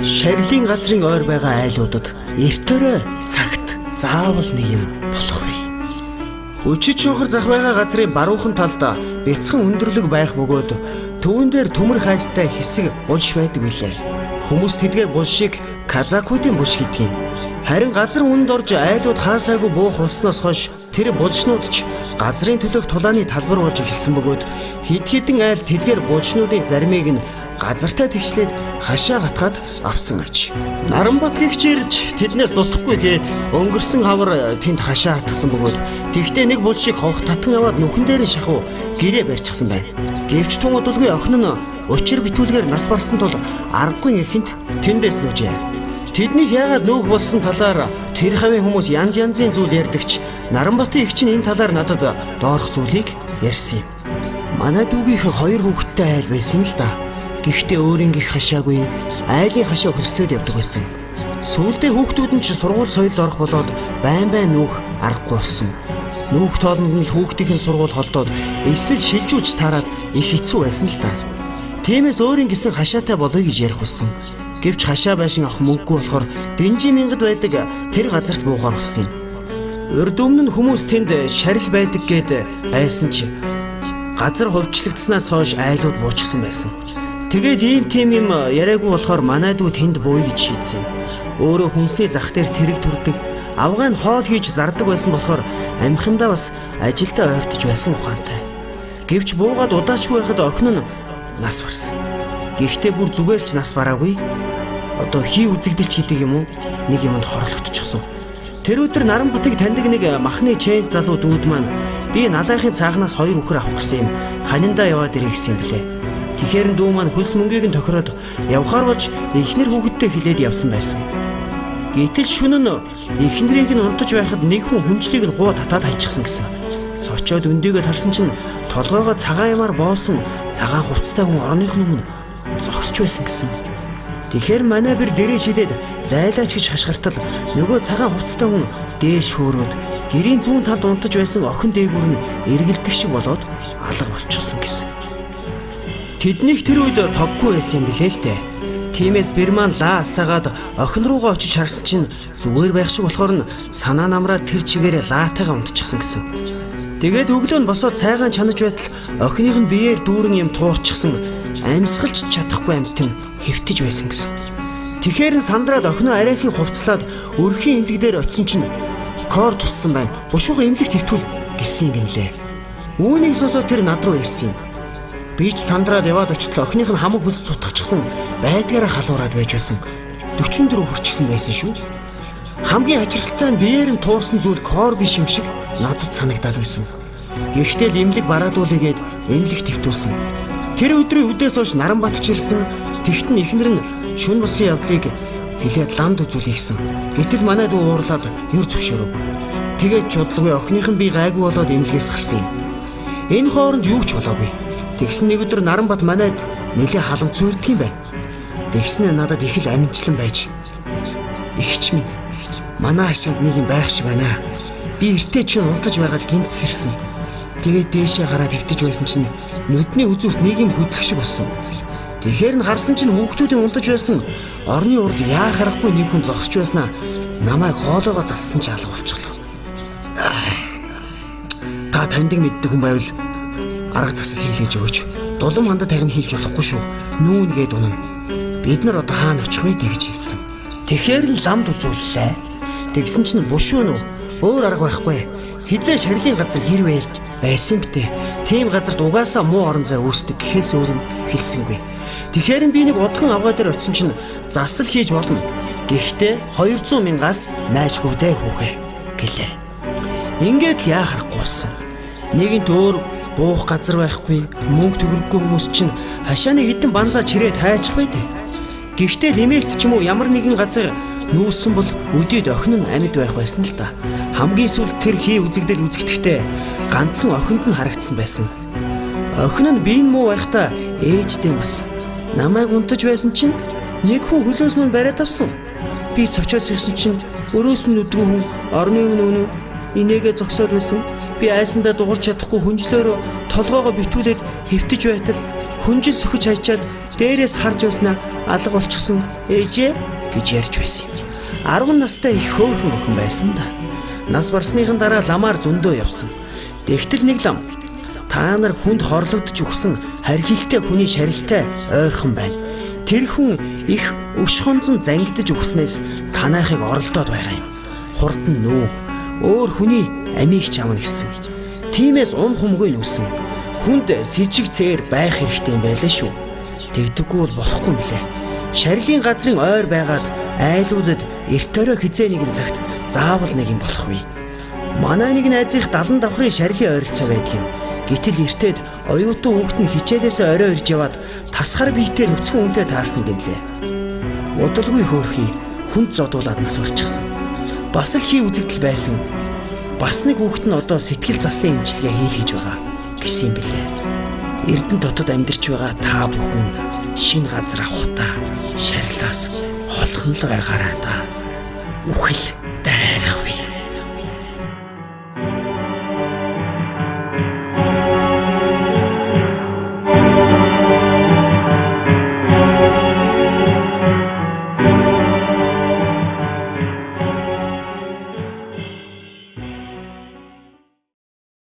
Шарилын газрын ойр байгаа айлуудад эрт өрөө цагт заавал нэг юм болох вэ. Хүчит шуухар зах байгаа газрын баруухан талд бяцхан өндөрлөг байх бөгөөд төвөн дээр төмөр хайстай хэсэг булш байдаг билээ. Хүмүүс тэдгээр булшийг казакуудын булш гэдэг юм. Харин газар үнэнд орж айлууд хаасаагүй буух болсноос хойш тэр булшнууд ч газрын төлөөх тулааны талбар болж эхэлсэн бөгөөд хэд хэдэн айл тэдгээр булшнуудын заримыг нь газартай тэгшлээд хашаа гатгаад авсан аж. Наранбат гихч ирж тэднээс дутхгүй гээд өнгөрсөн хавар тэнд хашаа хатгсан бөгөөд тэгтээ нэг булшийг ховх татан аваад нүхэн дээр нь шахуу гэрээ барьчихсан байна. Гэвч тун удалгүй охин нь учир битүүлгээр нас барсан тул аргагүй эрхэнд тэндээс нүжээ. Тэднийг яагаад нүүх болсон талаар тэр хавийн хүмүүс янз янзын зүйл ярьдагч Наранбатын эгч нь энэ талаар надад доорх зүйлийг ярьсан юм. Манай дүүгийнх хоёр хүүхэдтэй айл байсан л да. Гэхдээ өөрийн гих хашаагүй айлын хашаа хөслөөд явдаг байсан. Сүүлдээ хүүхдүүд нь ч сургууль соёлд орох болоод байн байн нүүх аргагүй болсон. Нүүх тоолонд нь л хүүхдийн сургууль холдоод эсвэл шилжүүлж таарад их хэцүү байсан л да. Тиймээс өөрийн гисэн хашаатай болъё гэж ярих болсон. Гэвч хашаа байшин авах мөнгөгүй болохоор дэнжи мянгад байдаг тэр газарт буухаар болсон юм. Урд өмнө нь хүмүүс тэнд шарил байдаг гэд айсан чи газар хувьчлагдсанаас хойш айлууд буучсан байсан. Тэгээд ийм тийм юм яриаггүй болохоор манай дүү тэнд бууя гэж шийдсэн. Өөрөө хүнсний зах дээр тэрэг төрдөг, авгай нь хоол хийж зардаг байсан болохоор амхиндаа бас ажилдаа ойртож байсан ухаантай. Гэвч буугаад удаачгүй байхад охин нь нас барсан. Гэхдээ бүр зүгээр ч нас бараагүй. Одоо хий үзэгдэлч гэдэг юм уу? Нэг юмд хорлогдчихсон. Тэр өдөр Наранбатыг таньдаг нэг махны чэйн залуу дүүд маань би налайхын цаахнаас хоёр үхэр авах гэсэн юм. Ханиндаа яваад ирээ гэсэн юм блэ. Тэгэхээр дүү маань хөлс мөнгийг нь тохироод явхаар болж эхнэр хүүхэдтэй хилээд явсан байсан. Гэтэл шөнө нь эхнэрийг нь унтаж байхад нэг хүн хүнжлийг нь хуу татаад хайчихсан гэсэн. Сочоод өндийгөө тарсан чинь толгоогоо цагаан ямаар боосон цагаан хувцастай хүн орных нь өмнө зогсож байсан гэсэн. Тэгэхээр манай бэр дэрээ шидээд зайлаач гэж хашгиртал нөгөө цагаан хувцастай хүн дээш хөөрөөд гэрийн зүүн талд унтаж байсан охин дээгүүр нь эргэлдэх шиг болоод алга болчихсон гэсэн. Тэднийх тэр үед товгүй байсан юм билээ л дээ. Тиймээс бэр маань лаа асаагаад охин руугаа очиж харсан чинь зүгээр байх шиг болохоор нь санаа намраа тэр чигээрээ лаатайгаа унтчихсан гэсэн. Тэгээд өглөө нь босоод цайгаан чанаж байтал охиных нь биеэр дүүрэн юм туурчихсан амьсгалж чадахгүй амьтан хэвтэж байсан гэсэн. Тэгэхээр нь сандраад охиноо арайхийн хувцлаад өрхийн эмнэлэг дээр очисон чинь кор туссан байна. Бушуухан эмнэлэг твтгүүл гэсэн юм гинлээ. Үүнийг сонсоод тэр над руу ирсэн юм. Би ч сандраад яваад очтол охиных нь хамаг хөлс цутгахчихсан байдгаараа халуураад байж байсан. 44 хүрчихсэн байсан шүү. Хамгийн хачирхалтай нь биеэр нь туурсан зүйл кор биш юм шиг надад санагдаад байсан. Гэхдээ л эмнэлэг бараадуулъя гэд эмнэлэг твтүүлсэн. Тэр өдрийн үдээс хойш Наранбат ч ирсэн. Тэгт нь эхнэр нь шүн босын явдлыг хэлээд ламд үзүүлье гэсэн. Гэтэл манай дүү уурлаад ер зөвшөөрөв. Тэгээд ч удалгүй охиных нь би гайгүй болоод эмнэлгээс гарсан юм. Энэ хооронд юу ч болоогүй. Тэгсэн нэг өдөр Наранбат манайд нэлээ халамц үрдэг юм байна. Тэгсэн нь надад их л амжилтлан байж. Игч минь манай хашаанд нэг юм байх шиг байна. Би эртээ чинь унтаж байгаад гинт сэрсэн. Тэгээд дээшээ гараад хэвтэж байсан чинь нүдний үзүүрт нэг юм хөдлөх шиг болсон. Тэгэхээр нь харсан чинь хүүхдүүдийн унтаж байсан орны урд яа харахгүй нэг хүн зогсож байснаа намайг хоолоогоо зассан ч алга болчихлоо. Та таньдаг мэддэг хүн байвал арга засал хийлгэж өгөөч. Дулан мандад тагна хийлж болохгүй шүү. Нүүн гээд унана. Бид нар одоо хаана очих вэ гэж хэлсэн. Тэгэхээр л ламд үзүүллээ. Тэгсэн чинь бушуу нү өөр арга байхгүй. Хизээ шарилын газар гэр байрж байсан бтэ. Тийм газарт угаасаа муу орон зай үүсдэг гэхээс өөр нь хэлсэнгүй. Тэгэхээр нь би нэг удхан авгаа дээр очисон чинь засал хийж болно. Гэхдээ 200 мянгаас наашгүй дээ хүүхэ гэлээ. Ингээд л яах аргагүй болсон. Нэгэнт өөр буух газар байхгүй, мөнгө төгрөггүй хүмүүс чинь хашааны хэдэн банзаа чирээд хайчих бай тээ. Гэхдээ лимэлт ч юм уу ямар нэгэн газар нүүсэн бол өдийд охин нь амьд байх байсан л да. Хамгийн сүүлд тэр хий үзэгдэл үзэгдэхдээ ганцхан охинд нь харагдсан байсан. Охин нь биеийн муу байхдаа ээжтэй бас намайг унтаж байсан чинь нэг хүн хөлөөс нь бариад авсан. Би цочоод сэгсэн чинь өрөөс нь нүдгүй хүн орны өмнө үнэ инээгээ зогсоод байсан. Би айсандаа дугарч чадахгүй хүнжлөөрөө толгоогоо битүүлээд хэвтэж байтал Хүнжил сөхөж хайчаад дээрээс харж байснаа алга болчихсон ээжээ гэж ярьж байсан юм. 10 настай их хөөрхөн охин байсан да. Нас барсныхан дараа ламаар зөндөө явсан. Тэгтэл нэг лам та нар хүнд хорлогдож өгсөн хархилтай хүний шарилтай ойрхон байна. Тэр хүн их өш хонзон зангидаж өгснээс танайхыг оролдоод байгаа юм. Хурд нь нүү. Өөр хүний амийг ч авна гэсэн. Тимээс ум хумгүй нүсэн. Хүнд сэжиг цээр байх хэрэгтэй юм байлаа шүү. Тэгдэггүй бол болохгүй юм билээ. Шарилын газрын ойр байгаад айлуудад эрт орой хизээ нэгэн цагт заавал нэг юм болох вэ. Манай нэг найзынх 70 давхрын шарилын ойролцоо байдаг юм. Гэтэл эртээд оюутан хүүхэд нь хичээлээсээ орой ирж яваад тасхар биетэй нүцгэн үнтэй таарсан гинлээ. Удалгүй хөөрхий хүнд зодуулаад нас орчихсон. Бас л хий үзэгдэл байсан. Бас нэг хүүхэд нь одоо сэтгэл заслын эмчилгээ хийлгэж байгаа гэсэн юм билээ. Эрдэнэ дотод амьдарч байгаа та бүхэн шинэ газар авахдаа шарилаас холхон л байгаарай да. Үхэл.